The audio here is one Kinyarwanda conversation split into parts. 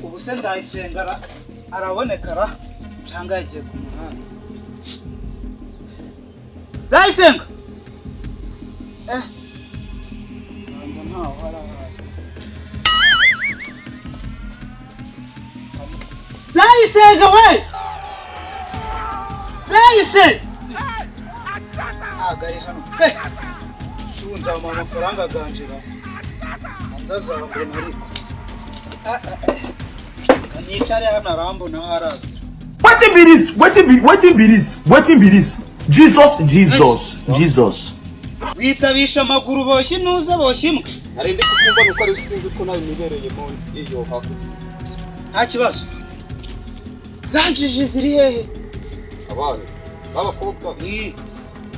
Ubu se Nzayisenga araboneka ra, cyangwa yagiye ku muhanda? Nzayisenga, eh, banza ntaho arahari. Nzayisenga we, Nzayise, ntabwo ari hano pe. Sunzama amafaranga ganjira hanze, azabona ariko. Ah, ah, ah. Nicare hano, arambona aho arazira. Wetin be this? Wetin be this? Wetin be this? Jesus, Jesus, Jesus. Witabisha amaguru, boshye intuza, boshye imbwa. Nari ndi kukumva, nuko ari sinzi ko nawe nibereyemo iyo hakurya. Nta kibazo. Za njiji ziri hehe? Abana b'abakobwa? Ii.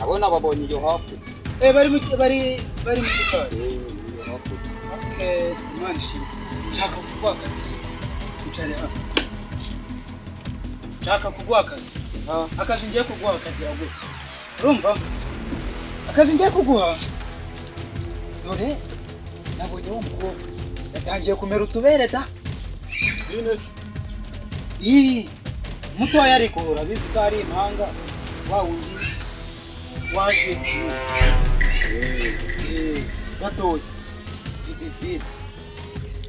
Abo nababonye iyo hakurya. Eh, bari mu gikari? Eh, iyo hakurya. Okay, Imana ishimwe. Nshaka kuguha akazi. Icare hano, nshaka kuguha akazi. Akazi ngiye kuguha kagira gutya. Urumva, akazi ngiye kuguha, dore nabonye wa mukobwa yatangiye kumera utubere da. Ines? Ii, mutoya, ariko urabizi ko ari impanga, wa wundi waje, eh, gatoya ni Divine.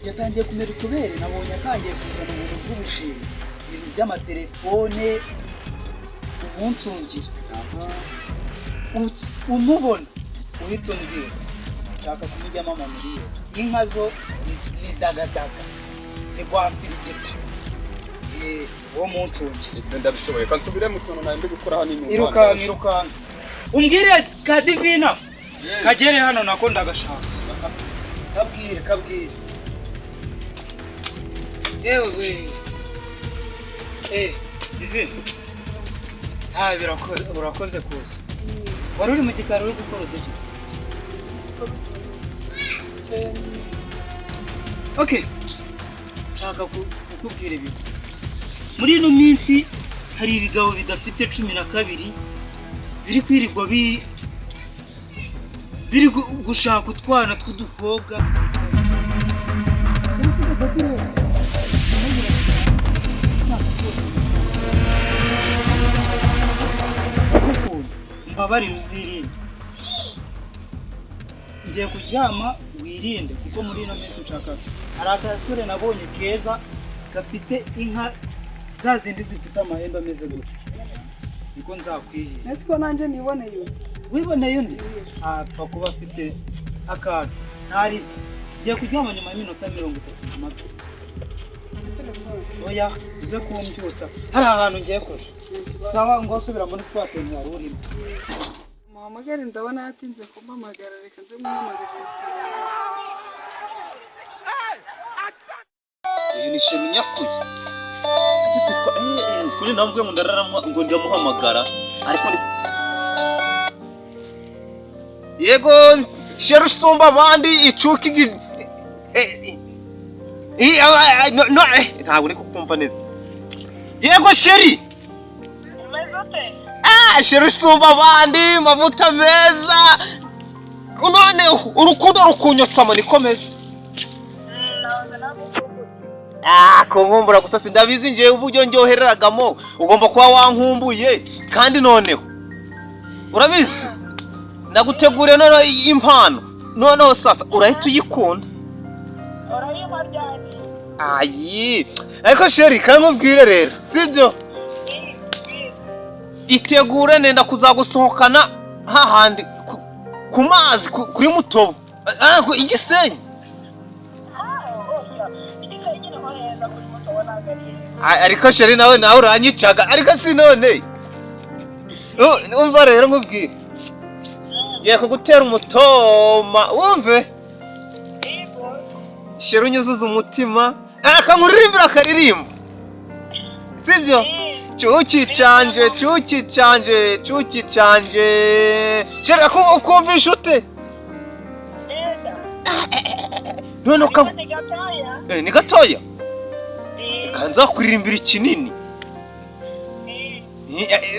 Yatangiye kumera utubere, nabonye atangiye kuzana ubuntu bw'ubushinzi, ibintu by'amatelefone. Umuncungira, umubona uhita umbwira. Nshaka kumujyamo amamiliyoni. Inka zo ni dagadaga, ni rwampirigita. Eh, uwo muncungira. Ibyo ndabishoboye, kansubire mu tuntu nari ndi gukora hano inyuma. Irukanka, irukanka, umbwire ka Divina kagere hano, nako ndagashaka. Kabwire, kabwire. Yewe we, eh, Divina, ah, birakoze, urakoze kuza. Wari uri mu gikari uri gukora udukiza? Okay, nshaka kukubwira ibintu. Muri ino minsi hari ibigabo bidafite 12 biri kwirirwa biri gushaka utwana tw'udukobwa. Mbabarire, uzirinde. Ngiye kuryama, wirinde, kuko muri ino minsi nshaka, hari akasore nabonye keza gafite inka za zindi zifite amahembe ameze gutya, niko nzakwihira. Ese ko nanjye niboneye undi? Wiboneye undi, apfa kuba afite akantu ntari. Ngiye kuryama, nyuma y'iminota 30 mpamagara. Telefone? Oya, uze kumbyutsa, hari ahantu ngiye kuja. Sawa, ngo subira muri twa tuntu wari urimo. Muhamagare, ndabona yatinze kumpamagara. Reka nze muhamagare, mfite. Uyu ni chéri nyakuri. Agitwa kuri namubwiye ngo ndarara ngo ndamuhamagara, ariko ni yego chéri usumba abandi icuki no, no, ntabwo uri kukumva neza. Yego chéri. Ah, chéri usumba abandi, mavuta meza, none urukundo rukunyotsamo, niko meze. Ah, kunkumbura gusa sindabizi njewe, uburyo ndyohereragamo ugomba kuba wankumbuye. Kandi noneho urabizi, naguteguriye noneho impano, noneho sasa urahita uyikunda. Ayi, ariko chéri, kankubwire rero, sibyo, itegure, nenda kuzagusohokana hahandi ku mazi, kuri Mutobo. Ah, Igisenyi. Ariko chéri, nawe uranyicaga, ariko si none. Umva rero nkubwire, ngiye kugutera umutoma, wumve chéri, unyuzuza umutima. Akankuririmbira akaririmbo, sibyo? Cuki canje, cuki canje, cuki canje. Chéri, ukumvisha ute none Eh, ni gatoya. Reka nzakuririmbira ikinini.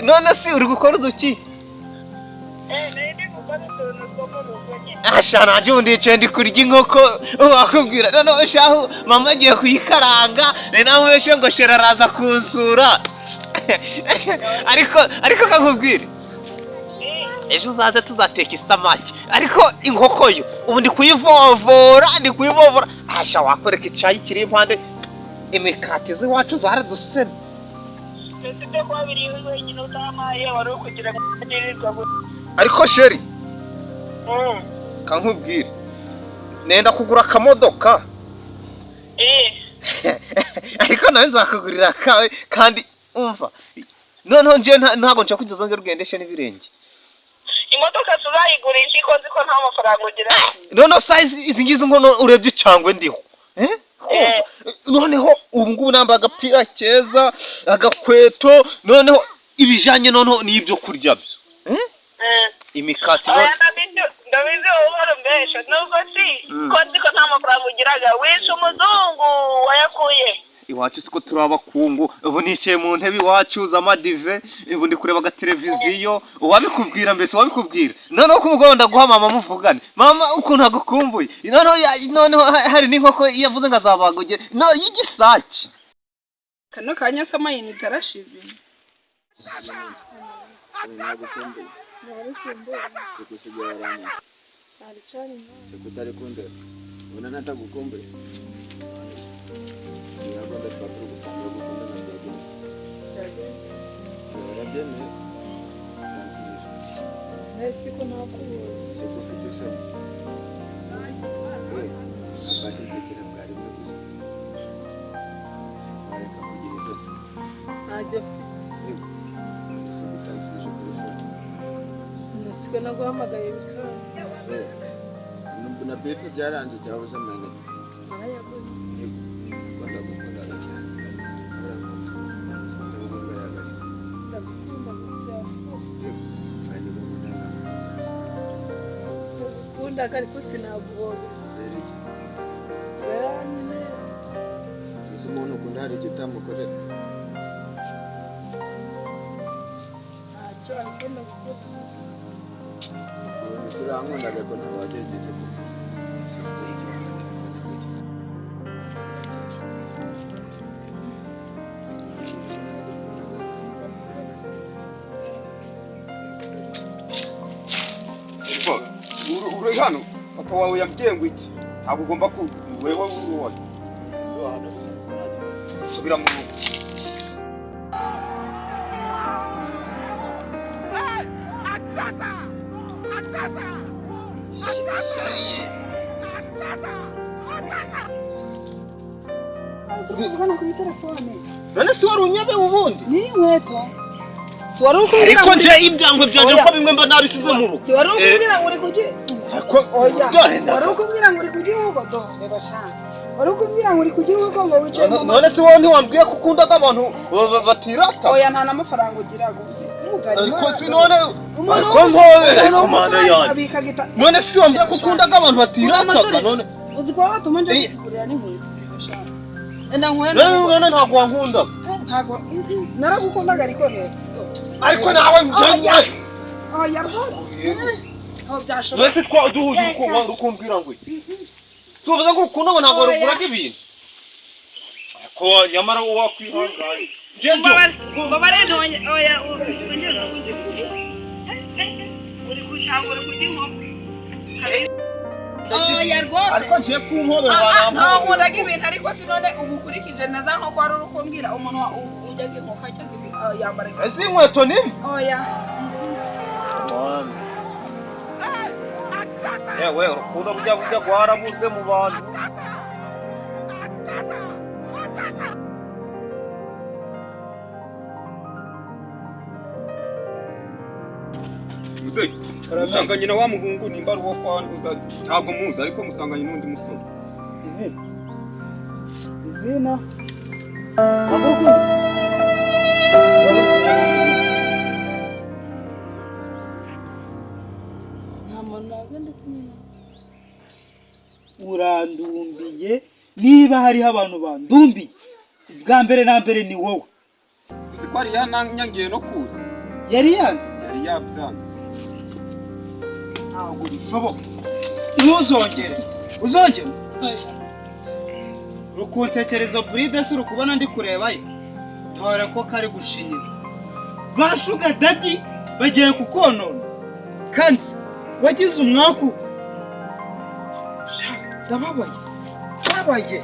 None se uri gukora uduki? Asha, nanjye ubu ndicaye ndi kurya inkoko. Wakubwira noneho shahu, mama agiye kuyikaranga, ni namubeshe ngo shera araza kunsura. Ariko kakubwire, ejo uzaze tuzateka isamaki, ariko inkoko yo ubu ndi kuyivovora, ndi kuyivovora. Asha, wakwereka icayi kiri impande, imikati z'iwacu zaradusema. Ariko chérie, kankubwire, nenda kugura akamodoka, ariko nawe nzakugurira akawe. Kandi umva, noneho njyewe ntabwo nshaka kugeza ngo ugendeshe n'ibirenge. Imodoka tuzayigurisha iko nzi ko nta mafaranga ugira. Noneho sa izi ngizi nkono urebye icangwe ndiho, eh? Kumva? Noneho ubu ngubu nambaye agapira keza, agakweto, noneho ibijanye noneho n'ibyo kurya byo, eh? Imikati. Oya, ndabizi, ndabizi, wowe uhora umbesha nubwo si ko nzi ko nta mafaranga ugiraga. Wishe umuzungu wayakuye. Iwacu siko turi abakungu. Ubu nicaye mu ntebe iwacu z'amadive, ubu ndi kureba agateleviziyo. Uwabikubwira mbese, uwabikubwira noneho ku mugoroba ndaguha mama muvugane. Mama ukuntu agukumbuye. Noneho noneho hari n'inkoko yavuze ngo azabaga no y'igisake. Kano kanya se amayinite arashize. Nagukumbuye. Sikusigaye waranywa. Sikutari kundeba ubona natagukumbuye. Nyarwanda twaba turi gutangira gukundana, byagenze warabyemeye uransubije. Ese ko nakubonye? Siko ufite isoni? Abasi nsekera bwa rimwe gusa, sikuwareka kugira isoni. Ntabyo mfite. Yego, siko utansubije kuri phone? Siko naguhamagaye bikanga. Eh, na bepe byaranze cyangwa ubuze amayinite? Narayaguze. Yego, kuko ndagukundaga cyane, ndabikwemerera. Ndagukunda mu byafura. Yego, kandi ngukunda. Ndagukundaga ariko sinaguhobera. Kubera iki? Kubera nyine. Ese umuntu ukunda hari icyo utamukorera? Ntacyo, ariko ndagukunda. Ubu urankundaga ko ntabwo wagerageje kumenya. Si ukubera icyo wankundaga ko ntabwo Umva, uri hano papa wawe yambwiye ngo iki? Ntabwo ugomba ku wewe uri subira mu rugo. Turi kuri telefone. None si wari unyabe ubundi? Ni inkweto. Si wari ukubwira Ariko nje ibyangwe byanjye Oya. ko bimwe mba nabisize mu rugo. Si wari ukubwira ngo uri kugi Ariko Oya. dore Wari ukubwira ngo uri ku gihugu, do reba sha. Wari ukubwira ngo uri ku gihugu ngo wicaye mu None se wowe ntiwambwiye ko ukundaga abantu batirata? Oya, nta n'amafaranga ugira gusa. Ariko si none ariko mpobera, ariko mana yanjye. Abika gita. None si wambwiye ko ukundaga abantu batirataga none? Uzi kuba watuma nje Eh. kugurira n'inkweto. Reba sha. Enda nkwe. None ntabwo wankundaga? Ntabwo naragukundaga ariko rero. Ariko nawe Oya. njye Oya rwose. Ntabwo byashoboka. Mbese twa duhuye uko wari ukumbwira ngo iki? Si uvuze ngo ukunda ngo ntabwo Oya. waruguraga ibintu? Ariko nyamara wakwihanganye. Mbabare ntonye, oya, ongera uzi. Uri kucyangwa uri kurya inkoko. Oya rwose. Ariko ngiye kumpobera. Ntabwo nkundaga ibintu, ariko si none ubu ukurikije neza nk'uko wari uri kumbwira umuntu ujyaga inkoko ajyaga yambara Ese inkweto nibi? Oya. Yewe, urukundo bujya bujya rwarabuze mu bantu. Muzehe, musanganye na wa muhungu, nimba ari uwo kwa uza, ntabwo muzi, ariko musanganye n'undi musore. Ivi. Ivina. Ntabwo ukunda. Nta muntu ntabwo ndi kumwe nawe. Urandumbiye. Niba hariho abantu bandumbiye, bwa mbere na mbere ni wowe. Uzi ko yari yananyangiye no kuza. Yari yanze? Yari yabyanze. Ntabwo bishoboka, ntuzongere, uzongere. Rukunsekerezo buride se, uri kubona ndi kurebayo? Dore ko kari gushinyira. Ba sugar daddy bagiye kukonona kandi wagize umwaku. Sha, ndababaye, ndababaye.